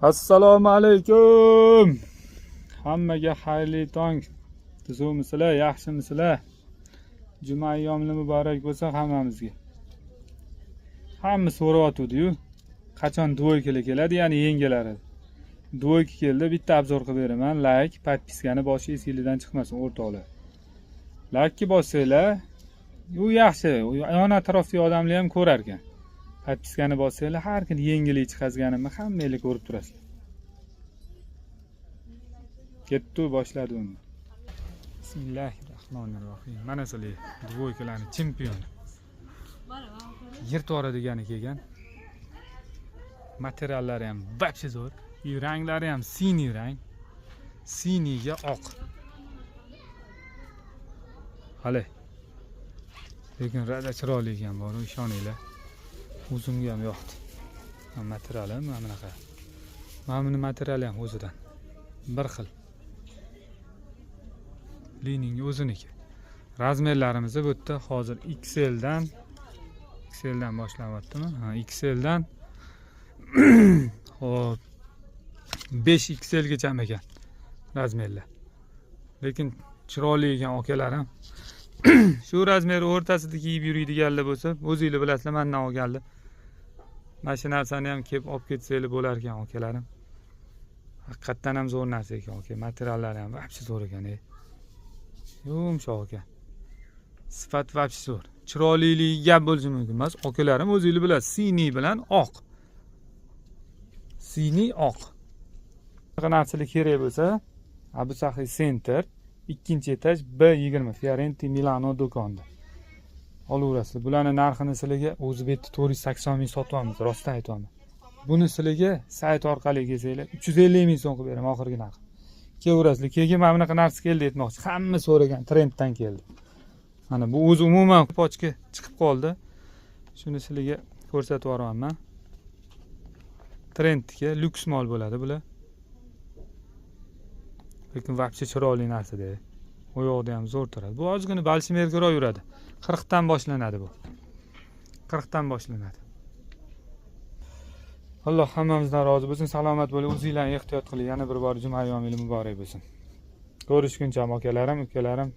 Assalomu alaykum. Hammaga xayrli tong. Tuzukmisizlar, yaxshimisizlar? Juma ayyomli muborak bo'lsin hammamizga. Hamma so'rayotgandi-yu, qachon двойка lar keladi, ya'ni yengilari. Двойка keldi, bitta обзор qilib beraman. Like, подписка ni bosish esingizdan chiqmasin, o'rtoqlar. Like'ni bossanglar, u yaxshi, yon atrofdagi odamlar ham ko'rar ekan. Подписка ni bossanglar, har kuni yangilik chiqazganimni hammanglar ko'rib turasizlar. Ketdi, boshladi uni. Bismillahir rohmanir rohim. Mana sizlar двойка larni chempioni. Yirtvoradigani kelgan. Materiallari ham вообще zo'r. И ranglari ham синий rang. Синий ga oq. Hali. Lekin rada chiroyli ekan bor, ishoninglar. O'zimga ham yoqdi. Materiali mana bunaqa. Mana buni materiali ham o'zidan. Bir xil. Liningi o'ziniki. Размер larimiz bu yerda hozir XL dan boshlanyaptimi? Ha, XL dan, hop, 5 XL gacha ekan размер lar. Lekin chiroyli ekan, akalarim. Shu размер o'rtasida kiyib yuradiganlar bo'lsa, o'zinglar bilasizlar, mandan olganlar. Mana shu narsani ham kelib olib ketsanglar bo'lar ekan, akalarim. Haqiqatdan ham zo'r narsa ekan, aka. Materiallari ham вообще zo'r ekan, ey. Yumshoq ekan. Sifat вообще zo'r. Chiroyliligi gap bo'lishi mumkin emas. Akalarim, o'zinglar bilasiz, синий bilan oq. Синий oq. Bunaqa narsalar kerak bo'lsa, Abu Sahiy Center, ikkinchi etaj, B20, Fiorenti Milano do'konida. Olaverasizlar. Bularni narxini sizlarga o'zi bu yerda 480 ming sotyapmiz, rostdan aytyapman. Buni sizlarga sayt orqali kelsanglar 350 ming so'm qilib beraman oxirgi narx. Kelaverasizlar. Keyin mana bunaqa narsa keldi aytmoqchi. Hamma so'ragan trenddan keldi. Mana bu o'zi umuman pochka chiqib qoldi. Shuni sizlarga ko'rsatib yuboryapman. Trendniki lyuks mol bo'ladi bular. Lekin вообще chiroyli narsada. U yoqda ham zo'r turadi. Bu ozgina balchimerkaroq yuradi. 40 dan boshlanadi bu. 40 dan boshlanadi. Alloh hammamizdan rozi bo'lsin, salomat bo'ling, o'zinglarni ehtiyot qiling. Yana bir bor juma ayyomingiz muborak bo'lsin. Ko'rishguncha, akalarim, ukalarim.